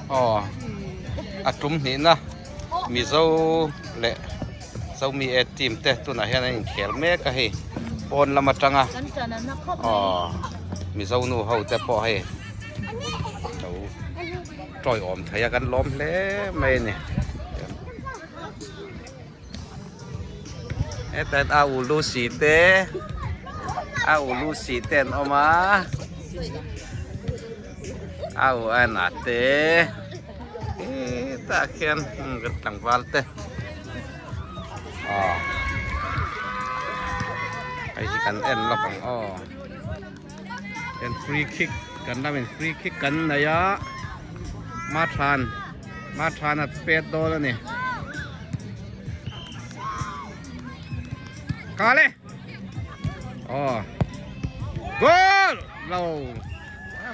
Aw a tum hnihna Mizo leh Zomi e team te tunah hian an inkhel mek a hei pawn lam atanga aw Mizo nu ho te pawh hei lo tawiawm thei a kan lawm hle mai a ni. Hetah hian a u Lucy te a u Lucy te an awm a a u Anna te hetah khian kan tlangval te aw hei hi kan en lawk ang aw hian free kick kan lamin free kick kan nei a Mathan Mathan a pet dawn a ni. Kale oh goal lo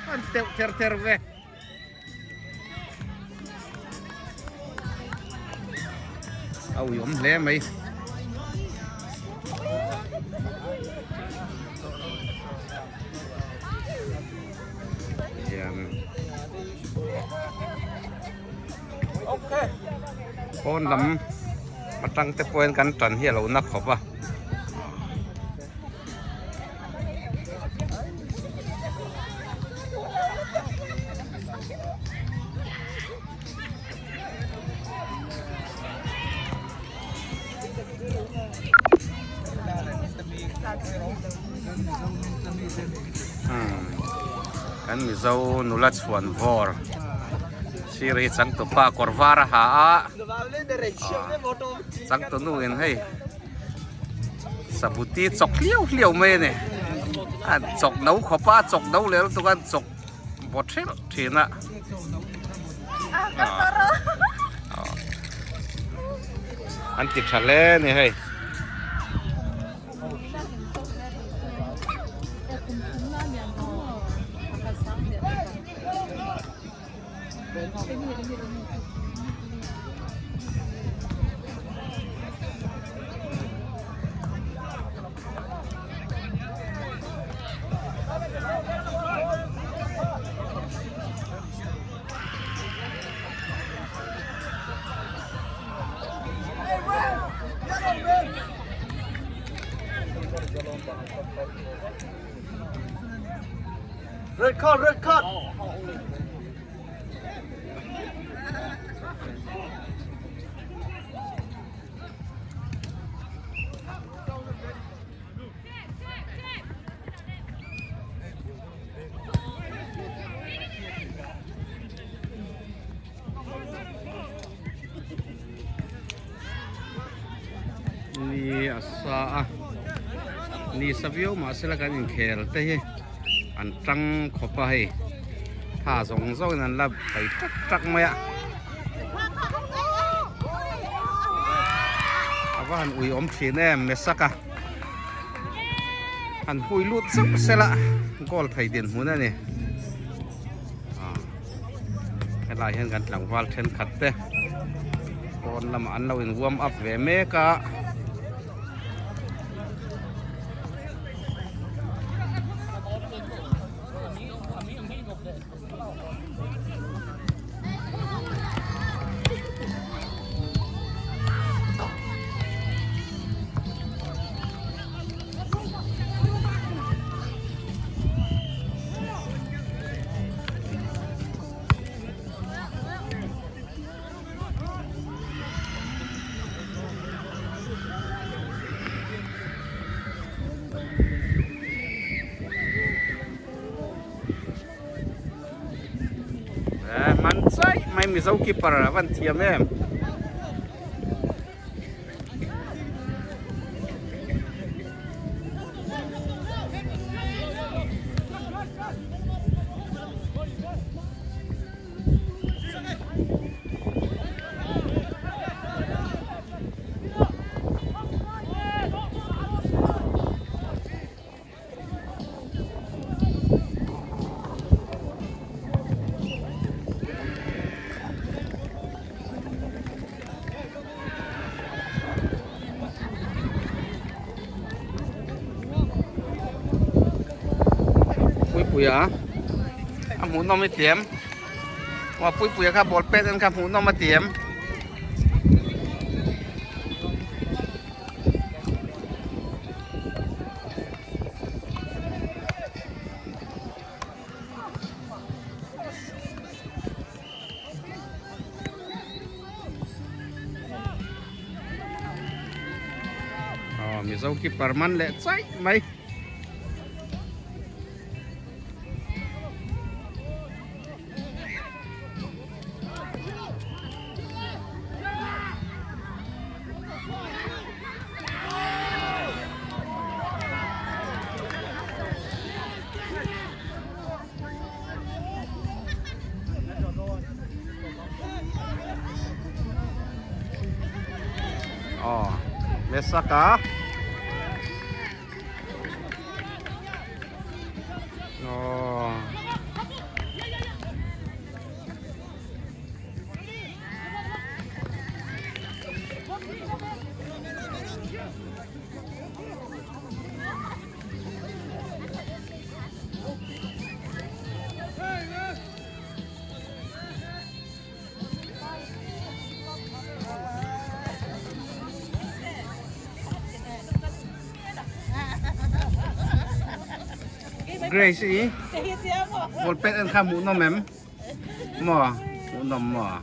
fan teuh ther ther ve a ui awm hle mai hian Pawn lam atang te pawhin kan tan hi a lo na khawp a. Kan Mizo nula chhuan vawr sir hi changtupa kawr var a ha a changtu nu in hei sabuti chawk hliau hliau mai a ni a chawk no khawp a chawk no leh lutuk a chawk bawt hreuh thin a an ti tha hle a ni hei. Red card, red card. Ni a sa a ni sa viau mahse la kan inkhel te hi an tang khawp a hei tha zawng zawng in an la pai tak tak mai a a va han ui awm thin em mesak a han hui lut zauh sela goal thei dinhmun a ni. Helai hian kan tlangval thenkhat te pawn lamah an lo in warm up ve mek a. Man chai mai Mizo keeper a van thiam em. Puipuia a hmuhnawm i tlem. Maw Puipuia kha ball pet en kha hmuh nawm a ti em? Aw Mizo keeper man leh chaih mai. Aw Mesaka Aw Grace i ball pet en kha hmuh nawm em maw hmuh nawm maw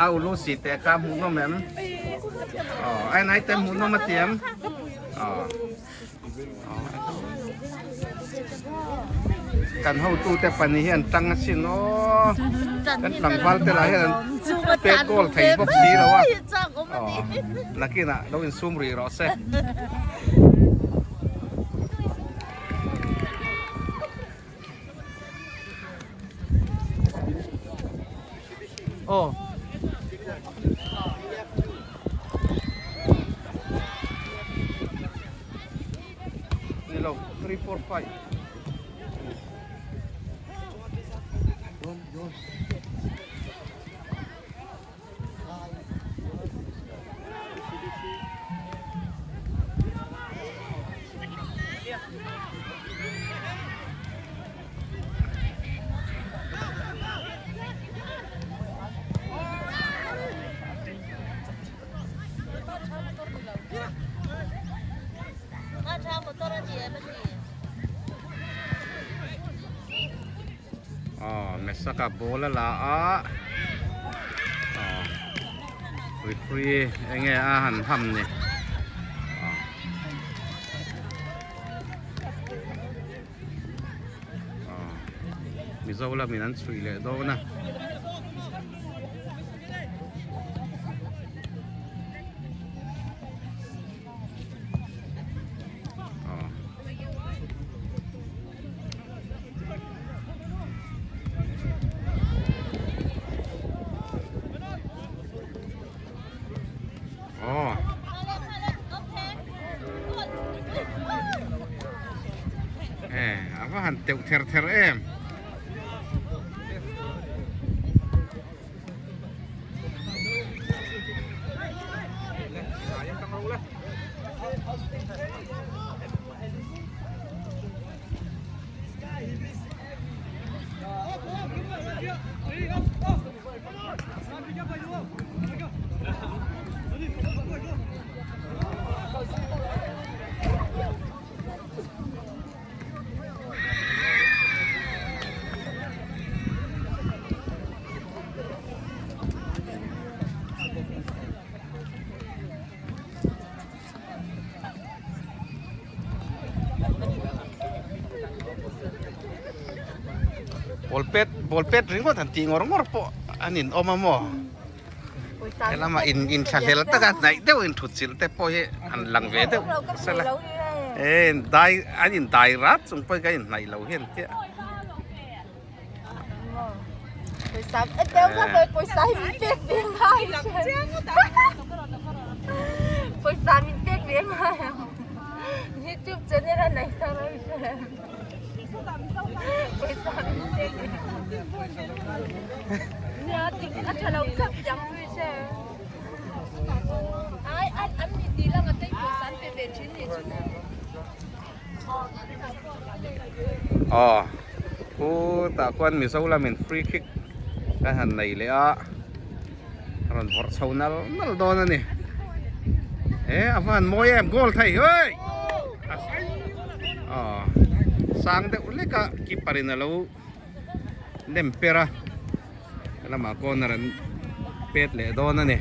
a u Lucy te kha hmuh nawm em aw ai nai te hmuh nawm a ti em aw Kan hotute pahnih hi an tang asin aw kan tlangval te lah hian an pek goal thei bawk si lo a aw nakinah lo insum rih rawh se. Aw. Ni lo, 3 4 5. Aw Mesaka ball a la a aw referee enge a han ham ni aw. Mizo lamin an chhuih leh dawn a. Aw. E a va han teuh ther ther em. Ball pet ball pet ringawt han tih ngawr ngawr pawh an in awm a maw helama in in thlahlel taka hnaih deuh in thut chilh te pawh hi an lang ve deuh sela e dai an in dai rat chung pawhin kan in hnaih lo hian chiah. Aw khutah khuan Mizo lamin free kick. Kan han nei leh a, a rawn vawrh chho nal nal dawn a ni. E a va han mawi em goal thei hei! Aw sang deuh lek a keeper in a lo nem per a, helamah corner an pet leh dawn a ni.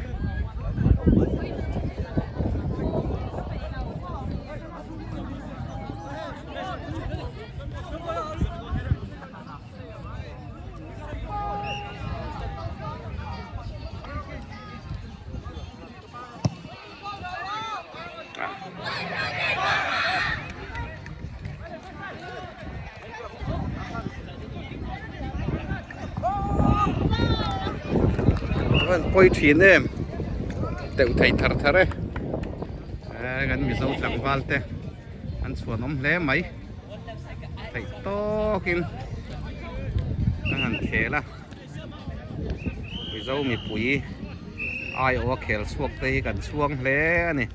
An pawi thin em deuh thei thar thar e kan mizo tlangval te an chhuanawm hle mai. Theih tawkin a han khel a, Mizo mipui aiawh a khel chhuak te hi kan chhuang hle a ni.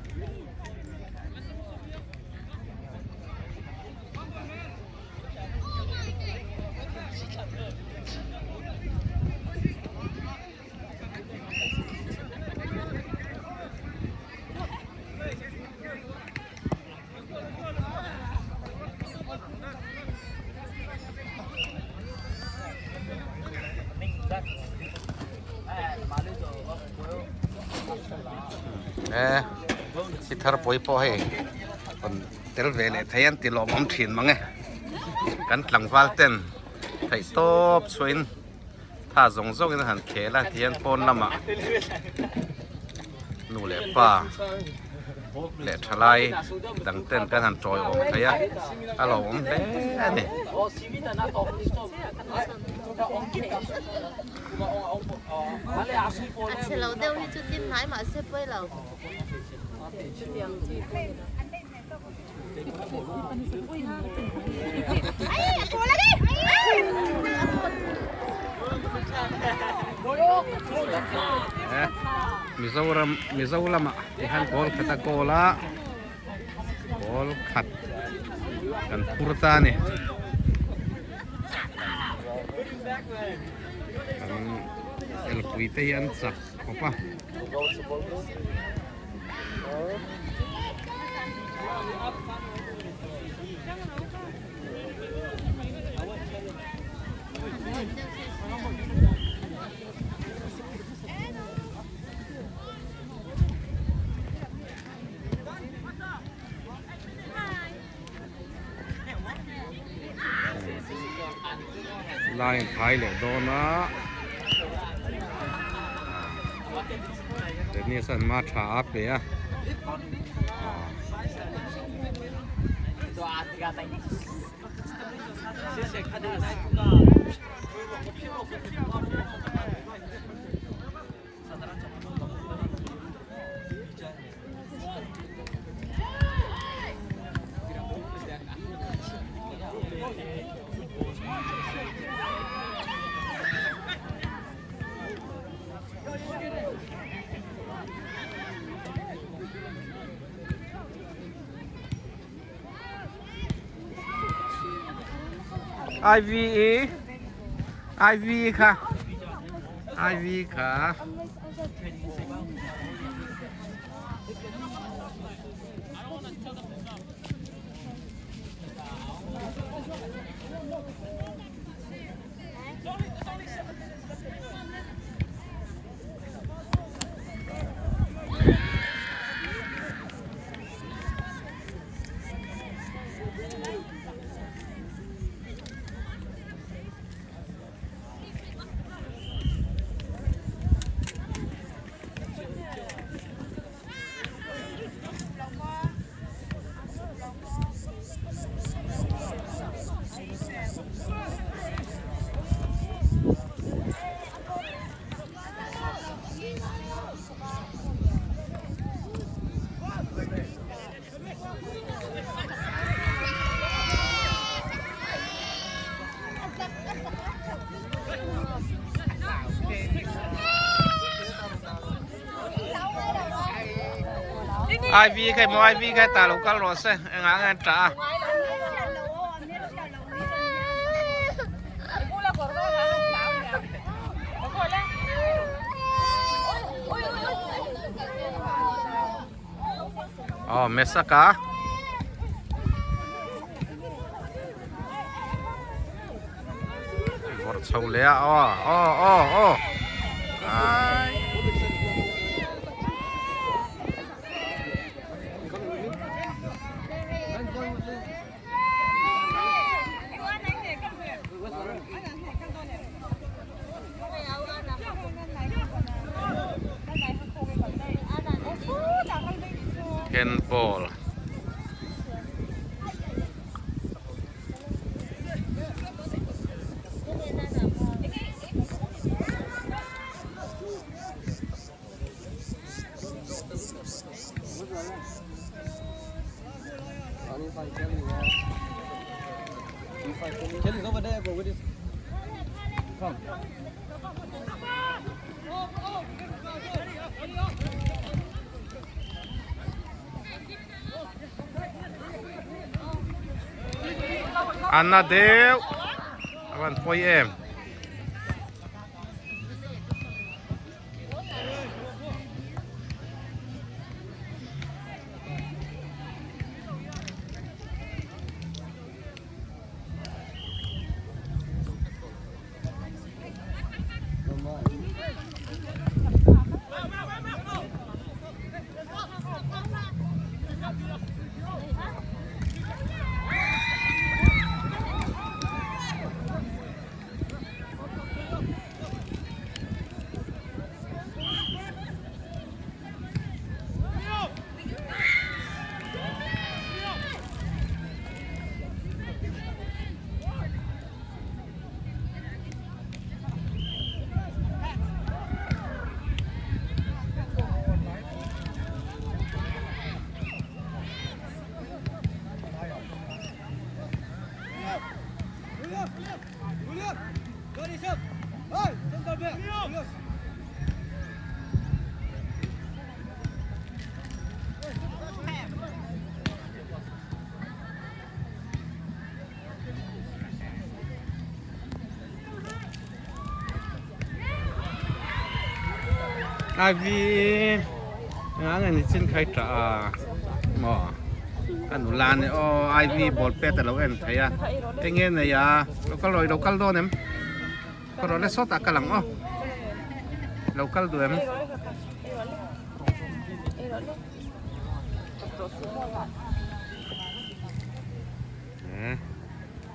E thi thar pawi pawh hei rawn tel ve leh thei an ti lawmawm thin mang e kan tlangval ten theih tawp chhuahin tha zawng zawngin a han khel a tihian pawn lamah nu leh pa leh thalai dang ten kan han tawiawm thei a a lo awm hle a ni. Mizoram Mizo lamah tihian goal khat a goal a goal khat kan phur ta a ni kan elpui te hi an chak khawp a. Line phai leh dawn a Dennis an ma tha a pe a IVE IVE kha IV kha IV khai maw IV khai ta lo kal rawh se engah nge an tah a. Aw Mesaka. Vawrh chho leh a aw aw aw aw ai. Handball. Anna deuh a van pawi em. Avi nga nge ni chin khai ta a maw ka nula nia aw Ivy ball pet alo en thei a enge nei a lo kal rawih lo kal dawn em ka rawh le sawtah kal ang aw lo kal duh em.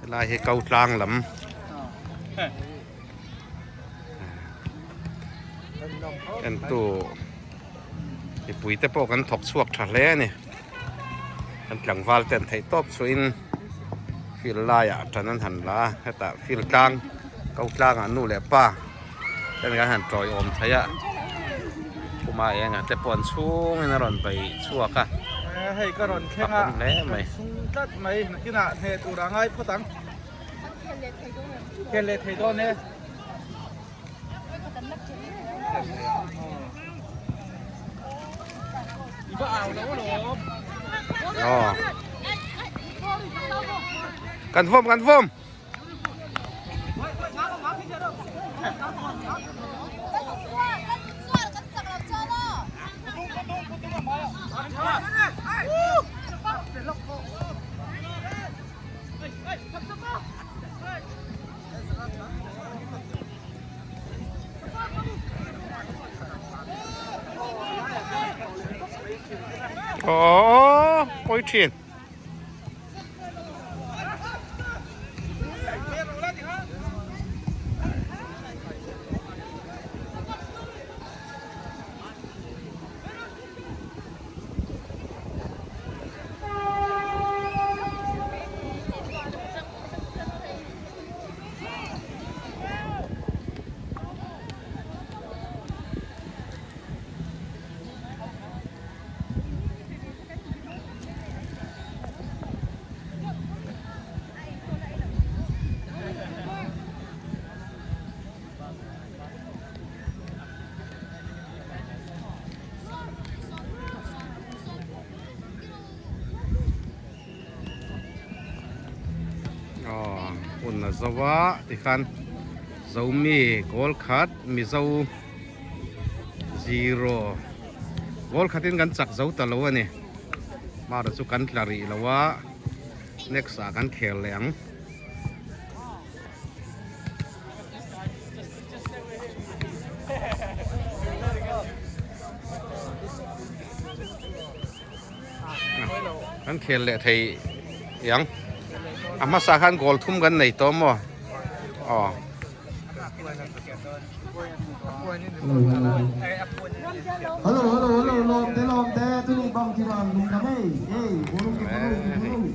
Helai hi ko tlang lam entu mipui te pawh kan thawk chhuak tha hle a ni kan tlangval ten theih tawp chhuahin field laiah tan an han la a hetah field tlang ko tlangah nu leh pa ten kan han tawiawm thei a khuma engah te pawh an chhungin a rawn bei chhuak a hei ka rawn thleng a kan sung tlat mai nakinah hneh tur a ngai phawt ang khel leh thei dawn e i va au lo alawm aw kan vawm kan vawm. Aww pawi thin. Aw hun a zo a tikhan Zomi goal khat Mizo zero goal khatin kan chak zo ta lo a ni. Mara chu kan tla rih lo a, next ah kan khel leh ang. Kan khel leh thei ang. A hmasa khan goal thum kan nei tawh maw? Aw. Hello hello hello lawm te lawm te tuni bang ki bang lung dam ei ei bolung ki bolung ki bolung.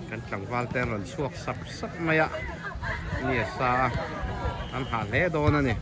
Kan tlangval te an rawn chhuak sap sap mai a, ni a sa a, an hah hle dawn a ni.